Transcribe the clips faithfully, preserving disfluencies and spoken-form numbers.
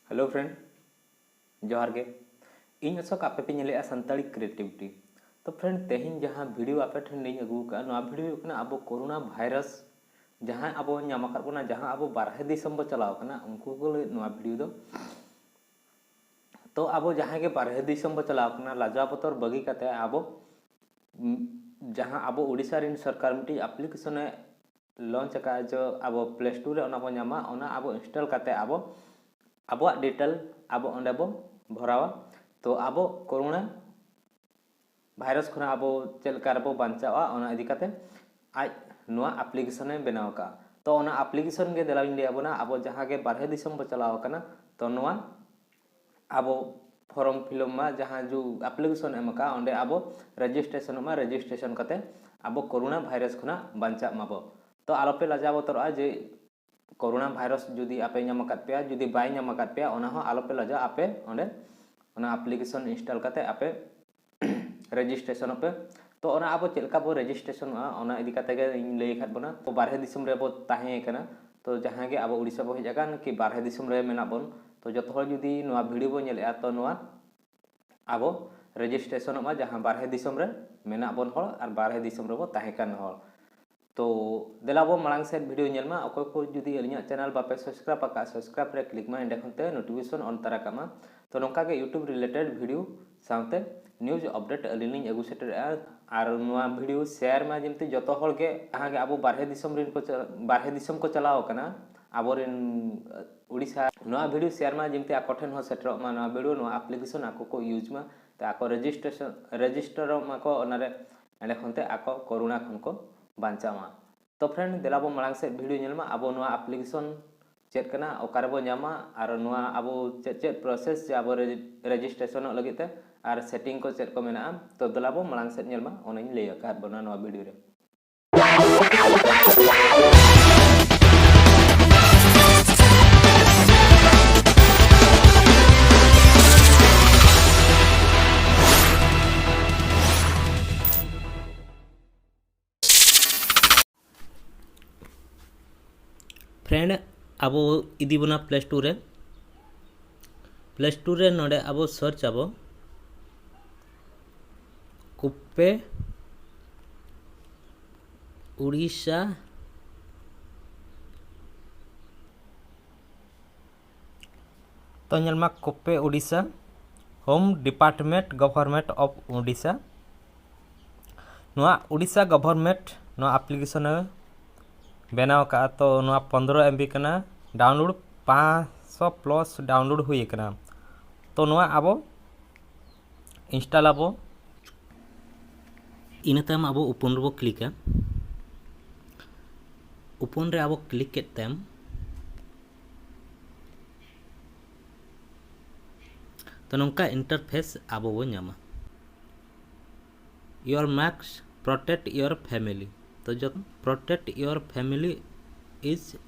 Hello friend, ᱡᱚᱦᱟᱨ ᱜᱮ᱾ ᱤᱧ ᱚᱥᱳᱠ, ᱟᱯᱮ ᱯᱮ ᱧᱮᱞᱮᱜᱼᱟ ᱥᱟᱱᱛᱟᱲᱤ ᱠᱨᱤᱭᱮᱴᱤᱵᱷᱤᱴᱤ᱾ ᱛᱚ friend, ᱛᱮᱦᱮᱧ ᱡᱟᱦᱟᱸ ᱵᱷᱤᱰᱤᱭᱳ ᱟᱯᱮ ᱴᱷᱮᱱ ᱞᱤᱧ ᱟᱹᱜᱩ ᱟᱠᱟᱫᱼᱟ, ᱱᱚᱣᱟ ᱵᱷᱤᱰᱤᱭᱳ ᱦᱩᱭᱩᱜ ᱠᱟᱱᱟ ᱟᱵᱚ ᱠᱳᱨᱳᱱᱟ ᱵᱷᱟᱭᱨᱟᱥ ᱡᱟᱦᱟᱸ ᱟᱵᱚ ᱧᱟᱢ ᱟᱠᱟᱫ ᱵᱚᱱᱟ, ᱡᱟᱦᱟᱸ ᱟᱵᱚ ᱵᱟᱨᱦᱮ ᱫᱤᱥᱚᱢ ᱵᱚ ᱪᱟᱞᱟᱣ ᱟᱠᱟᱱᱟ, ᱩᱱᱠᱩ ᱠᱚ ᱞᱟᱹᱜᱤᱫ ᱱᱚᱣᱟ ᱵᱷᱤᱰᱤᱭᱳ ᱫᱚ᱾ ᱛᱚ ᱟᱵᱚ ᱡᱟᱦᱟᱸᱭ ᱜᱮ ᱵᱟᱨᱦᱮ ᱫᱤᱥᱚᱢ ᱵᱚ ᱪᱟᱞᱟᱣ ᱟᱠᱟᱱᱟ, ᱞᱟᱡᱟᱣ ᱵᱚᱛᱚᱨ ᱵᱟᱹᱜᱤ ᱠᱟᱛᱮ ᱟᱵᱚ, ᱩᱢ, ᱡᱟᱦᱟᱸ ᱟᱵᱚ ᱳᱰᱤᱥᱟ ᱨᱮᱱ ᱥᱚᱨᱠᱟᱨ ᱢᱤᱫᱴᱤᱡ ᱟᱯᱞᱤᱠᱮᱥᱚᱱᱮ ᱞᱚᱧᱪ ᱟᱠᱟᱫᱼᱟ, ᱡᱚ ᱟᱵᱚ ᱯᱞᱮ ᱥᱴᱳᱨ ᱨᱮ ᱚᱱᱟ ᱵᱚ ᱧᱟᱢᱟ, ᱚᱱᱟ ᱟᱵᱚ ᱤᱱᱥᱴᱚᱞ ᱠᱟᱛᱮ ᱟᱵᱚ ᱟᱵᱚᱣᱟᱜ ᱰᱤᱴᱮᱞ ᱟᱵᱚ ᱚᱸᱰᱮ ᱵᱚ ᱵᱷᱚᱨᱟᱣᱟ᱾ ᱛᱚ ᱟᱵᱚ ᱠᱳᱨᱳᱱᱟ ᱵᱷᱟᱭᱨᱟᱥ ᱠᱷᱚᱱᱟᱜ ᱟᱵᱚ ᱪᱮᱫ ᱞᱮᱠᱟ ᱨᱮᱵᱚ ᱵᱟᱧᱪᱟᱜᱼᱟ, ᱚᱱᱟ ᱤᱫᱤ ᱠᱟᱛᱮ ᱟᱡ ᱱᱚᱣᱟ ᱟᱯᱞᱤᱠᱮᱥᱚᱱᱮ ᱵᱮᱱᱟᱣ ᱟᱠᱟᱫᱼᱟ᱾ ᱛᱚ ᱚᱱᱟ ᱟᱯᱞᱤᱠᱮᱥᱚᱱ ᱜᱮ ᱫᱮᱞᱟᱧ ᱞᱟᱹᱭ ᱟᱵᱚᱱᱟ, ᱟᱵᱚ ᱡᱟᱦᱟᱸ ᱜᱮ ᱵᱟᱨᱦᱮ ᱫᱤᱥᱚᱢ ᱵᱚ ᱪᱟᱞᱟᱣ ᱟᱠᱟᱱᱟ, ᱛᱚ ᱱᱚᱣᱟ ᱟᱵᱚ ᱯᱷᱚᱨᱚᱢ ᱯᱷᱤᱞᱟᱯ ᱢᱟ ᱡᱟᱦᱟᱸ ᱡᱩ ᱟᱯᱞᱤᱠᱮᱥᱚᱱ ᱮᱢ ᱟᱠᱟᱫᱼᱟ, ᱚᱸᱰᱮ ᱟᱵᱚ ᱨᱮᱡᱤᱥᱴᱨᱮᱥᱚᱱᱚᱜ ᱢᱟ, ᱨᱮᱡᱤᱥᱴᱨᱮᱥᱚᱱ ᱠᱟᱛᱮ ᱟᱵᱚ ᱠᱳᱨᱳᱱᱟ ᱵᱷᱟᱭᱨᱟᱥ ᱠᱷᱚᱱᱟᱜ ᱵᱟᱧᱪᱟᱜ ᱢᱟᱵᱚ᱾ ᱛᱚ ᱟᱞᱚᱯᱮ ᱞᱟᱡᱟᱣ ᱵᱚᱛᱚᱨᱚᱜᱼᱟ ᱡᱮ ᱠᱳᱨᱳᱱᱟ ᱵᱷᱟᱭᱨᱟᱥ ᱡᱩᱫᱤ ᱟᱯᱮ ᱧᱟᱢ ᱟᱠᱟᱫ ᱯᱮᱭᱟ, ᱡᱩᱫᱤ ᱵᱟᱭ ᱧᱟᱢ ᱟᱠᱟᱫ ᱯᱮᱭᱟ, ᱚᱱᱟ ᱦᱚᱸ ᱟᱞᱚᱯᱮ ᱞᱟᱡᱟᱜᱼᱟ, ᱟᱯᱮ ᱚᱸᱰᱮ ᱚᱱᱟ ᱟᱯᱞᱤᱠᱮᱥᱚᱱ ᱤᱱᱥᱴᱚᱞ ᱠᱟᱛᱮ ᱟᱯᱮ ᱨᱮᱡᱤᱥᱴᱨᱮᱥᱚᱱᱚᱜ ᱯᱮ᱾ ᱛᱚ ᱚᱱᱟ ᱟᱵᱚ ᱪᱮᱫ ᱞᱮᱠᱟ ᱵᱚ ᱨᱮᱡᱤᱥᱴᱨᱮᱥᱚᱱᱚᱜᱼᱟ, ᱚᱱᱟ ᱤᱫᱤ ᱠᱟᱛᱮ ᱜᱮ ᱤᱧ ᱞᱟᱹᱭ ᱟᱠᱟᱫ ᱵᱚᱱᱟ᱾ ᱛᱚ ᱵᱟᱨᱦᱮ ᱫᱤᱥᱚᱢ ᱨᱮᱵᱚ ᱛᱟᱦᱮᱸ ᱠᱟᱱᱟ, ᱛᱚ ᱡᱟᱦᱟᱸᱭ ᱜᱮ ᱟᱵᱚ ᱳᱰᱤᱥᱟ ᱵᱚ ᱦᱮᱡ ᱟᱠᱟᱱ ᱠᱤ ᱵᱟᱨᱦᱮ ᱫᱤᱥᱚᱢ ᱨᱮ ᱢᱮᱱᱟᱜ ᱵᱚᱱ, ᱛᱚ ᱡᱚᱛᱚ ᱦᱚᱲ ᱡᱩᱫᱤ ᱱᱚᱣᱟ ᱵᱷᱤᱰᱤᱭᱳ ᱵᱚ ᱧᱮᱞᱮᱫᱼᱟ, ᱛᱚ ᱱᱚᱣᱟ ᱟᱵᱚ ᱨᱮᱡᱤᱥᱴᱨᱮᱥᱚᱱᱚᱜ ᱢᱟ, ᱡᱟᱦᱟᱸ ᱵᱟᱨᱦᱮ ᱫᱤᱥᱚᱢ ᱨᱮ ᱢᱮᱱᱟᱜ ᱵᱚᱱ ᱦᱚᱲ ᱟᱨ ᱵᱟᱨᱦᱮ ᱫᱤᱥᱚᱢ ᱨᱮᱵᱚ ᱛᱟᱦᱮᱸ ᱠᱟᱱ ᱦᱚᱲ᱾ ᱛᱚ ᱫᱮᱞᱟ ᱵᱚ ᱢᱟᱲᱟᱝ ᱥᱮᱫ ᱵᱷᱤᱰᱤᱭᱳ ᱧᱮᱞ ᱢᱟ᱾ ᱚᱠᱚᱭ ᱠᱚ ᱡᱩᱫᱤ ᱟᱹᱞᱤᱧᱟᱜ ᱪᱮᱱᱮᱞ ᱵᱟᱯᱮ ᱥᱟᱵᱥᱠᱨᱟᱭᱤᱵ ᱟᱠᱟᱫᱼᱟ, ᱥᱟᱵᱥᱠᱨᱟᱭᱤᱵ ᱨᱮ ᱠᱞᱤᱠ ᱢᱟ, ᱮᱸᱰᱮ ᱠᱷᱚᱱ ᱛᱮ ᱱᱳᱴᱤᱯᱷᱤᱠᱮᱥᱚᱱ ᱚᱱ ᱛᱟᱨᱟ ᱠᱟᱜ ᱢᱟ᱾ ᱛᱚ ᱱᱚᱝᱠᱟ ᱜᱮ ᱭᱩᱴᱩᱵᱽ ᱨᱤᱞᱮᱴᱮᱰ ᱵᱷᱤᱰᱤᱭᱳ ᱥᱟᱶᱛᱮ ᱱᱤᱭᱩᱡᱽ ᱟᱯᱰᱮᱴ ᱟᱹᱞᱤᱧ ᱞᱤᱧ ᱟᱹᱜᱩ ᱥᱮᱴᱮᱨᱮᱜᱼᱟ᱾ ᱟᱨ ᱱᱚᱣᱟ ᱵᱷᱤᱰᱤᱭᱳ ᱥᱮᱭᱟᱨ ᱢᱟ, ᱡᱮᱢᱛᱤ ᱡᱚᱛᱚ ᱦᱚᱲ ᱜᱮ, ᱡᱟᱦᱟᱸ ᱜᱮ ᱟᱵᱚ ᱵᱟᱨᱦᱮ ᱫᱤᱥᱚᱢ ᱨᱮᱱ ᱠᱚ ᱪᱟ-, ᱵᱟᱨᱦᱮ ᱫᱤᱥᱚᱢ ᱠᱚ ᱪᱟᱞᱟᱣ ᱟᱠᱟᱱᱟ, ᱟᱵᱚᱨᱮᱱ, ᱟᱹ, ᱳᱰᱤᱥᱟ, ᱱᱚᱣᱟ ᱵᱷᱤᱰᱤᱭᱳ ᱥᱮᱭᱟᱨ ᱢᱟ, ᱡᱮᱢᱛᱤ ᱟᱠᱚ ᱴᱷᱮᱱ ᱦᱚᱸ ᱥᱮᱴᱮᱨᱚᱜ ᱢᱟ ᱱᱚᱣᱟ ᱵᱷᱤᱰᱤᱭᱳ, ᱱᱚᱣᱟ ᱟᱯᱞᱤᱠᱮᱥᱚᱱ ᱟᱠᱚ ᱠᱚ ᱤᱭᱩᱡᱽ ᱢᱟ, ᱛᱮ ᱟᱠᱚ ᱨᱮᱡᱤᱥᱴᱨᱮᱥᱚᱱ, ᱨᱮᱡᱤᱥᱴᱟᱨᱚᱜ ᱢᱟᱠᱚ ᱚᱱᱟᱨᱮ, ᱮᱸᱰᱮ ᱠᱷᱚᱱ ᱛᱮ ᱟᱠᱚ ᱠᱳᱨᱳᱱᱟ ᱠᱷᱚᱱ ᱠᱚ ᱵᱟᱧᱪᱟᱜ ᱢᱟ᱾ ᱛᱚ friend, ᱫᱮᱞᱟ ᱵᱚ ᱢᱟᱲᱟᱝ ᱥᱮᱫ ᱵᱷᱤᱰᱤᱭᱳ ᱧᱮᱞ ᱢᱟ, ᱟᱵᱚ ᱱᱚᱣᱟ ᱟᱯᱞᱤᱠᱮᱥᱚᱱ ᱪᱮᱫ ᱠᱟᱱᱟ, ᱚᱠᱟ ᱨᱮᱵᱚ ᱧᱟᱢᱟ, ᱟᱨ ᱱᱚᱣᱟ ᱟᱵᱚ ᱪᱮᱫ ᱪᱮᱫ ᱯᱨᱚᱥᱮᱥ ᱡᱮ ᱟᱵᱚ ᱨᱮᱡᱤ-, ᱨᱮᱡᱤᱥᱴᱨᱮᱥᱚᱱᱚᱜ ᱞᱟᱹᱜᱤᱫ ᱛᱮ, ᱟᱨ ᱥᱮᱴᱤᱝ ᱠᱚ ᱪᱮᱫ ᱠᱚ ᱢᱮᱱᱟᱜᱼᱟ, ᱛᱚ ᱫᱮᱞᱟ ᱵᱚ ᱢᱟᱲᱟᱝ ᱥᱮᱫ ᱧᱮᱞ ᱢᱟ, ᱚᱱᱟᱧ ᱞᱟᱹᱭ ᱟᱠᱟᱫ ᱵᱚᱱᱟ ᱱᱚᱣᱟ ᱵᱷᱤᱰᱤᱭᱳ ᱨᱮ᱾ Friend, ᱟᱵᱚ ᱤᱫᱤ ᱵᱚᱱᱟ ᱯᱞᱮ ᱥᱴᱳᱨ ᱨᱮ᱾ ᱯᱞᱮ ᱥᱴᱳᱨ ᱨᱮ ᱱᱚᱰᱮ ᱟᱵᱚ ᱥᱟᱨᱪ ᱟᱵᱚ ᱠᱚᱯᱮ ᱩᱲᱤᱥᱥᱟ᱾ ᱛᱚ ᱧᱮᱞ ᱢᱟ ᱠᱚᱯᱮ Odisha, Home Department, Government of Odisha᱾ ᱱᱚᱣᱟ ᱩᱲᱤᱥᱥᱟ ᱜᱚᱵᱷᱚᱨᱱᱢᱮᱱᱴ ᱱᱚᱣᱟ ᱟᱯᱞᱤᱠᱮᱥᱚᱱ ᱮ ᱵᱮᱱᱟᱣ ᱠᱟᱜᱼᱟ᱾ ᱛᱚ ᱱᱚᱣᱟ ᱯᱚᱱᱫᱽᱨᱚ ᱮᱢ ᱵᱤ ᱠᱟᱱᱟ, ᱰᱟᱣᱩᱱᱞᱳᱰ ᱯᱟᱸᱪᱥᱚ ᱯᱞᱟᱥ ᱰᱟᱣᱩᱱᱞᱳᱰ ᱦᱩᱭ ᱟᱠᱟᱱᱟ᱾ ᱛᱚ ᱱᱚᱣᱟ ᱟᱵᱚ ᱤᱱᱥᱴᱚᱞ ᱟᱵᱚ᱾ ᱤᱱᱟᱹ ᱛᱟᱭᱚᱢ ᱟᱵᱚ ᱳᱯᱮᱱ ᱨᱮᱵᱚ ᱠᱞᱤᱠᱟ᱾ ᱳᱯᱮᱱ ᱨᱮ ᱟᱵᱚ ᱠᱞᱤᱠ ᱠᱮᱫ ᱛᱟᱭᱚᱢ, ᱛᱚ ᱱᱚᱝᱠᱟ ᱤᱱᱴᱟᱨᱯᱷᱮᱥ ᱟᱵᱚ ᱵᱚ ᱧᱟᱢᱟ᱾ Your marks protect your family. ᱛᱚ ᱡᱚᱛᱚ protect your family is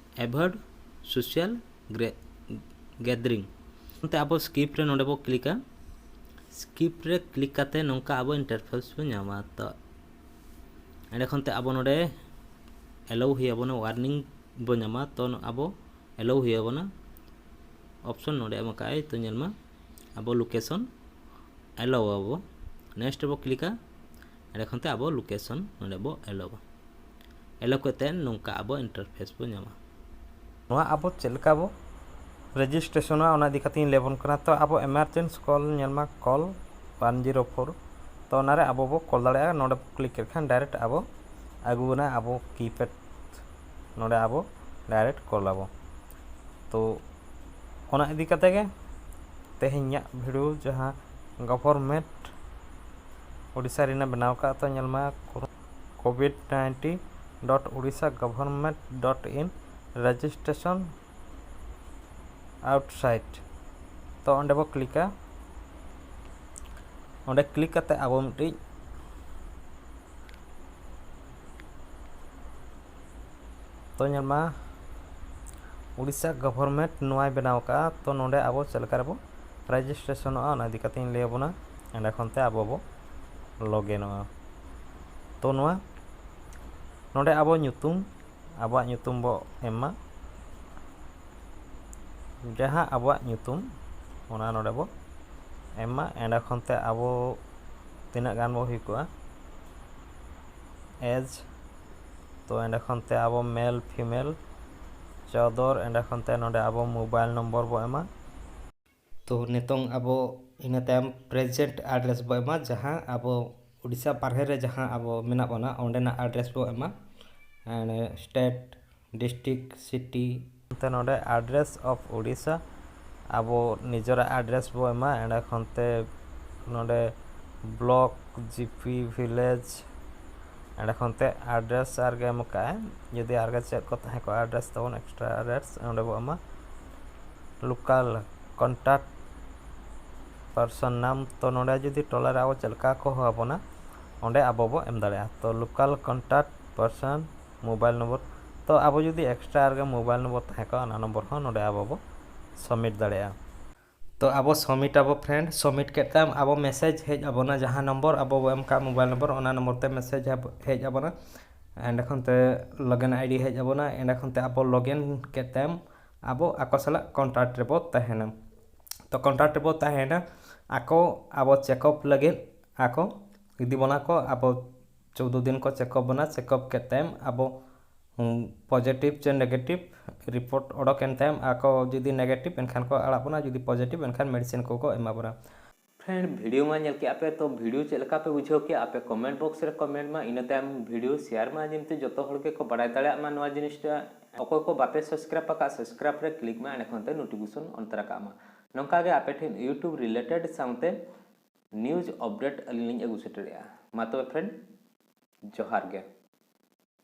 avoid social gathering᱾ ᱚᱱᱛᱮ ᱟᱵᱚ ᱥᱠᱤᱯ ᱨᱮ ᱱᱚᱰᱮ ᱵᱚ ᱠᱞᱤᱠᱟ᱾ ᱥᱠᱤᱯ ᱨᱮ ᱠᱞᱤᱠ ᱠᱟᱛᱮ ᱱᱚᱝᱠᱟ ᱟᱵᱚ ᱤᱱᱴᱟᱨᱯᱷᱮᱥ ᱵᱚ ᱧᱟᱢᱟ᱾ ᱛᱚ ᱮᱸᱰᱮ ᱠᱷᱚᱱ ᱛᱮ ᱟᱵᱚ ᱱᱚᱰᱮ ᱮᱞᱟᱣ ᱦᱩᱭ ᱟᱵᱚᱱᱟ, ᱣᱟᱨᱱᱤᱝ ᱵᱚ ᱧᱟᱢᱟ᱾ ᱛᱚ ᱟᱵᱚ ᱮᱞᱟᱣ ᱦᱩᱭ ᱟᱵᱚᱱᱟ, ᱚᱯᱥᱚᱱ ᱱᱚᱰᱮ ᱮᱢ ᱟᱠᱟᱫ ᱟᱭ᱾ ᱛᱚ ᱧᱮᱞ ᱢᱟ ᱟᱵᱚ ᱞᱳᱠᱮᱥᱚᱱ ᱮᱞᱟᱣ ᱟᱵᱚ, ᱱᱮᱠᱥᱴ ᱨᱮᱵᱚ ᱠᱞᱤᱠᱟ᱾ ᱮᱸᱰᱮ ᱠᱷᱚᱱ ᱛᱮ ᱟᱵᱚ ᱞᱳᱠᱮᱥᱚᱱ ᱱᱚᱰᱮ ᱵᱚ ᱮᱞᱟᱣᱟ᱾ ᱮᱞᱟᱣ ᱠᱟᱛᱮ ᱱᱚᱝᱠᱟ ᱟᱵᱚ ᱤᱱᱴᱟᱨᱯᱷᱮᱥ ᱵᱚ ᱧᱟᱢᱟ᱾ ᱱᱚᱣᱟ ᱟᱵᱚ ᱪᱮᱫ ᱞᱮᱠᱟ ᱵᱚ ᱨᱮᱡᱤᱥᱴᱨᱮᱥᱚᱱᱚᱜᱼᱟ, ᱚᱱᱟ ᱤᱫᱤ ᱠᱟᱛᱮ ᱤᱧ ᱞᱟᱹᱭ ᱟᱵᱚᱱ ᱠᱟᱱᱟ᱾ ᱛᱚ ᱟᱵᱚ ᱮᱢᱟᱨᱡᱮᱱᱥᱤ ᱠᱚᱞ ᱧᱮᱞ ᱢᱟ, ᱠᱚᱞ ᱚᱣᱟᱱ ᱡᱤᱨᱳ ᱯᱷᱳᱨ᱾ ᱛᱚ ᱚᱱᱟᱨᱮ ᱟᱵᱚ ᱵᱚ ᱠᱚᱞ ᱫᱟᱲᱮᱭᱟᱜᱼᱟ᱾ ᱱᱚᱰᱮ ᱵᱚ ᱠᱞᱤᱠ ᱠᱮᱫ ᱠᱷᱟᱱ ᱰᱟᱭᱨᱮᱠᱴ ᱟᱵᱚ ᱟᱹᱜᱩ ᱵᱚᱱᱟ ᱟᱵᱚ ᱠᱤᱯᱮᱰ, ᱱᱚᱰᱮ ᱟᱵᱚ ᱰᱟᱭᱨᱮᱠᱴ ᱠᱚᱞ ᱟᱵᱚ᱾ ᱛᱚ ᱚᱱᱟ ᱤᱫᱤ ᱠᱟᱛᱮ ᱜᱮ ᱛᱮᱦᱮᱧᱟᱜ ᱵᱷᱤᱰᱤᱭᱳ, ᱡᱟᱦᱟᱸ ᱜᱚᱵᱷᱚᱨᱱᱢᱮᱱᱴ ᱳᱰᱤᱥᱟ ᱨᱮᱱᱟᱜ ᱵᱮᱱᱟᱣ ᱟᱠᱟᱫ᱾ ᱛᱚ ᱧᱮᱞ ᱢᱟ, covid nineteen dot odisha government dot in registration outside᱾ ᱛᱚ ᱚᱸᱰᱮ ᱵᱚ ᱠᱞᱤᱠᱟ᱾ ᱚᱸᱰᱮ ᱠᱞᱤᱠ ᱠᱟᱛᱮ ᱟᱵᱚ ᱢᱤᱫᱴᱤᱡ, ᱛᱚ ᱧᱮᱞ ᱢᱟ, ᱩᱲᱤᱥᱥᱟ ᱜᱚᱵᱷᱚᱨᱱᱢᱮᱱᱴ ᱱᱚᱣᱟᱭ ᱵᱮᱱᱟᱣ ᱟᱠᱟᱫᱼᱟ᱾ ᱛᱚ ᱱᱚᱰᱮ ᱟᱵᱚ ᱪᱮᱫ ᱞᱮᱠᱟ ᱨᱮᱵᱚ ᱨᱮᱡᱤᱥᱴᱨᱮᱥᱚᱱᱚᱜᱼᱟ, ᱚᱱᱟ ᱤᱫᱤ ᱠᱟᱛᱮ ᱤᱧ ᱞᱟᱹᱭ ᱟᱵᱚᱱᱟ᱾ ᱮᱸᱰᱮ ᱠᱷᱚᱱ ᱛᱮ ᱟᱵᱚ ᱵᱚ ᱞᱚᱜᱤᱱᱚᱜᱼᱟ᱾ ᱛᱚ ᱱᱚᱣᱟ ᱱᱚᱰᱮ ᱟᱵᱚ ᱧᱩᱛᱩᱢ, ᱟᱵᱚᱣᱟᱜ ᱧᱩᱛᱩᱢ ᱵᱚ ᱮᱢᱟ, ᱡᱟᱦᱟᱸ ᱟᱵᱚᱣᱟᱜ ᱧᱩᱛᱩᱢ ᱚᱱᱟ ᱱᱚᱰᱮ ᱵᱚ ᱮᱢᱟ᱾ ᱮᱸᱰᱮ ᱠᱷᱚᱱ ᱛᱮ ᱟᱵᱚ ᱛᱤᱱᱟᱹᱜ ᱜᱟᱱ ᱵᱚ ᱦᱩᱭ ᱠᱚᱜᱼᱟ, ᱮᱡᱽ, ᱛᱚ ᱮᱸᱰᱮ ᱠᱷᱚᱱ ᱛᱮ ᱟᱵᱚ ᱢᱮᱞ ᱯᱷᱤᱢᱮᱞ ᱪᱚᱫᱚᱨ, ᱮᱸᱰᱮ ᱠᱷᱚᱱ ᱛᱮ ᱱᱚᱰᱮ ᱟᱵᱚ ᱢᱳᱵᱟᱭᱤᱞ ᱱᱚᱢᱵᱚᱨ ᱵᱚ ᱮᱢᱟ᱾ ᱛᱚ ᱱᱤᱛᱚᱝ ᱟᱵᱚ ᱤᱱᱟᱹ ᱛᱟᱭᱚᱢ ᱯᱨᱮᱡᱮᱱᱴ ᱟᱰᱨᱮᱥ ᱵᱚ ᱮᱢᱟ, ᱡᱟᱦᱟᱸ ᱟᱵᱚ ᱩᱰᱤᱥᱟ ᱵᱟᱨᱦᱮ ᱨᱮ ᱡᱟᱦᱟᱸ ᱟᱵᱚ ᱢᱮᱱᱟᱜ ᱵᱚᱱᱟ, ᱚᱸᱰᱮᱱᱟᱜ ᱟᱰᱨᱮᱥ ᱵᱚ ᱮᱢᱟ᱾ And state, district, city. ᱛᱮ ᱱᱚᱰᱮ ᱟᱰᱨᱮᱥ ᱚᱯᱷ ᱩᱰᱤᱥᱟ, ᱟᱵᱚ ᱱᱤᱡᱮᱨᱟᱜ ᱟᱰᱨᱮᱥ ᱵᱚ ᱮᱢᱟ᱾ ᱮᱸᱰᱮ ᱠᱷᱚᱱ ᱛᱮ ᱱᱚᱰᱮ ᱵᱞᱚᱠ, ᱡᱤᱯᱤ, ᱵᱷᱤᱞᱮᱡᱽ, ᱮᱸᱰᱮ ᱠᱷᱚᱱ ᱛᱮ ᱟᱰᱨᱮᱥ ᱟᱨᱜᱮ ᱮᱢ ᱠᱟᱜᱼᱟᱭ᱾ ᱡᱩᱫᱤ ᱟᱨᱜᱮ ᱪᱮᱫ ᱠᱚ ᱛᱟᱦᱮᱸ ᱠᱚᱜᱼᱟ ᱟᱰᱨᱮᱥ ᱛᱟᱵᱚᱱ, ᱮᱠᱥᱴᱨᱟ ᱟᱰᱨᱮᱥ ᱚᱸᱰᱮ ᱵᱚ ᱮᱢᱟ᱾ ᱞᱳᱠᱟᱞ ᱠᱚᱱᱴᱟᱠᱴ ᱯᱟᱨᱥᱚᱱ ᱱᱟᱢ, ᱛᱚ ᱱᱚᱰᱮ ᱡᱩᱫᱤ ᱴᱚᱞᱟ ᱨᱮ ᱟᱵᱚ ᱪᱮᱫ ᱞᱮᱠᱟ ᱠᱚ ᱦᱚᱦᱚ ᱟᱵᱚᱱᱟ, ᱚᱸᱰᱮ ᱟᱵᱚ ᱵᱚ ᱮᱢ ᱫᱟᱲᱮᱭᱟᱜᱼᱟ᱾ ᱛᱚ local contact person mobile number, ᱛᱚ ᱟᱵᱚ ᱡᱩᱫᱤ ᱮᱠᱥᱴᱨᱟ ᱟᱨᱜᱮ ᱢᱳᱵᱟᱭᱤᱞ ᱱᱚᱢᱵᱚᱨ ᱛᱟᱦᱮᱸ ᱠᱚᱜᱼᱟ, ᱚᱱᱟ ᱱᱚᱢᱵᱚᱨ ᱦᱚᱸ ᱱᱚᱰᱮ ᱟᱵᱚ ᱵᱚ ᱥᱟᱵᱢᱤᱴ ᱫᱟᱲᱮᱭᱟᱜᱼᱟ᱾ ᱛᱚ ᱟᱵᱚ ᱥᱟᱵᱢᱤᱴ ᱟᱵᱚ ᱯᱷᱨᱮᱱᱰ, ᱥᱟᱵᱢᱤᱴ ᱠᱮᱫ ᱛᱟᱭᱚᱢ ᱟᱵᱚ ᱢᱮᱥᱮᱡᱽ ᱦᱮᱡ ᱟᱵᱚᱱᱟ, ᱡᱟᱦᱟᱸ ᱱᱚᱢᱵᱚᱨ ᱟᱵᱚ ᱵᱚ ᱮᱢ ᱠᱟᱜ ᱢᱳᱵᱟᱭᱤᱞ ᱱᱚᱢᱵᱚᱨ, ᱚᱱᱟ ᱱᱚᱢᱵᱚᱨ ᱛᱮ ᱢᱮᱥᱮᱡᱽ ᱦᱮᱡ ᱟᱵᱚᱱᱟ᱾ ᱮᱸᱰᱮ ᱠᱷᱚᱱ ᱛᱮ ᱞᱚᱜᱤᱱ ᱟᱭᱰᱤ ᱦᱮᱡ ᱟᱵᱚᱱᱟ᱾ ᱮᱸᱰᱮ ᱠᱷᱚᱱ ᱛᱮ ᱟᱵᱚ ᱞᱚᱜᱤᱱ ᱠᱮᱫ ᱛᱟᱭᱚᱢ ᱟᱵᱚ ᱟᱠᱚ ᱥᱟᱞᱟᱜ ᱠᱚᱱᱴᱟᱠᱴ ᱨᱮᱵᱚ ᱛᱟᱦᱮᱱᱟ᱾ ᱛᱚ ᱠᱚᱱᱴᱟᱠᱴ ᱨᱮᱵᱚ ᱛᱟᱦᱮᱱᱟ, ᱟᱠᱚ ᱟᱵᱚ ᱪᱮᱠᱟᱯ ᱞᱟᱹᱜᱤᱫ ᱟᱠᱚ ᱤᱫᱤ ᱵᱚᱱᱟ ᱠᱚ, ᱟᱵᱚ ᱪᱳᱫᱽᱫᱳ ᱫᱤᱱ ᱠᱚ ᱪᱮᱠᱟᱯ ᱵᱚᱱᱟ᱾ ᱪᱮᱠᱟᱯ ᱠᱮᱫ ᱛᱟᱭᱚᱢ ᱟᱵᱚ ᱯᱚᱡᱤᱴᱤᱵᱷ ᱪᱮ ᱱᱮᱜᱮᱴᱤᱵᱷ ᱨᱤᱯᱳᱨᱴ ᱚᱰᱚᱠ ᱮᱱ ᱛᱟᱭᱚᱢ, ᱟᱠᱚ ᱡᱩᱫᱤ ᱱᱮᱜᱮᱴᱤᱵᱷ ᱮᱱᱠᱷᱟᱱ ᱠᱚ ᱟᱲᱟᱜ ᱵᱚᱱᱟ, ᱡᱩᱫᱤ ᱯᱚᱡᱤᱴᱤᱵᱷ ᱮᱱᱠᱷᱟᱱ ᱢᱮᱰᱤᱥᱤᱱ ᱠᱚᱠᱚ ᱮᱢᱟ ᱵᱚᱱᱟ᱾ ᱯᱷᱨᱮᱱᱰ, ᱵᱷᱤᱰᱤᱭᱳ ᱢᱟ ᱧᱮᱞ ᱠᱮᱜᱼᱟ ᱯᱮ, ᱛᱚ ᱵᱷᱤᱰᱤᱭᱳ ᱪᱮᱫ ᱞᱮᱠᱟ ᱯᱮ ᱵᱩᱡᱷᱟᱹᱣ ᱠᱮᱜᱼᱟ ᱟᱯᱮ ᱠᱚᱢᱮᱱᱴ ᱵᱚᱠᱥ ᱨᱮ ᱠᱚᱢᱮᱱᱴ ᱢᱟ, ᱤᱱᱟᱹ ᱛᱟᱭᱚᱢ ᱵᱷᱤᱰᱤᱭᱳ ᱥᱮᱭᱟᱨ ᱢᱟ, ᱡᱮᱢᱛᱮ ᱡᱚᱛᱚ ᱦᱚᱲ ᱜᱮᱠᱚ ᱵᱟᱲᱟᱭ ᱫᱟᱲᱮᱭᱟᱜ ᱢᱟ ᱱᱚᱣᱟ ᱡᱤᱱᱤᱥᱴᱟ᱾ ᱚᱠᱚᱭ ᱠᱚ ᱵᱟᱯᱮ ᱥᱟᱵᱥᱠᱨᱟᱭᱤᱵ ᱟᱠᱟᱫ, ᱥᱟᱵᱥᱠᱨᱟᱭᱤᱵ ᱨᱮ ᱠᱞᱤᱠ ᱢᱟ, ᱮᱸᱰᱮᱠᱷᱟᱱ ᱛᱮ ᱱᱳᱴᱤᱯᱷᱤᱠᱮᱥᱚᱱ ᱚᱱ ᱛᱚᱨᱟ ᱠᱟᱜ ᱢᱟ᱾ ᱱᱚᱝᱠᱟ ᱜᱮ ᱟᱯᱮ ᱴᱷᱮᱱ ᱤᱭᱩᱴᱩᱵᱽ ᱨᱤᱞᱮᱴᱮᱰ ᱥᱟᱶᱛᱮ ᱱᱤᱭᱩᱡᱽ ᱟᱯᱰᱮᱴ ᱟᱹᱞᱤᱧ ᱞᱤᱧ ᱟᱹᱜᱩ ᱥᱮᱴᱮᱨᱮᱜᱼᱟ᱾ ᱢᱟ ᱛᱚᱵᱮ ᱯᱷᱨᱮᱱᱰ, ᱡᱚᱦᱟᱨ ᱜᱮ᱾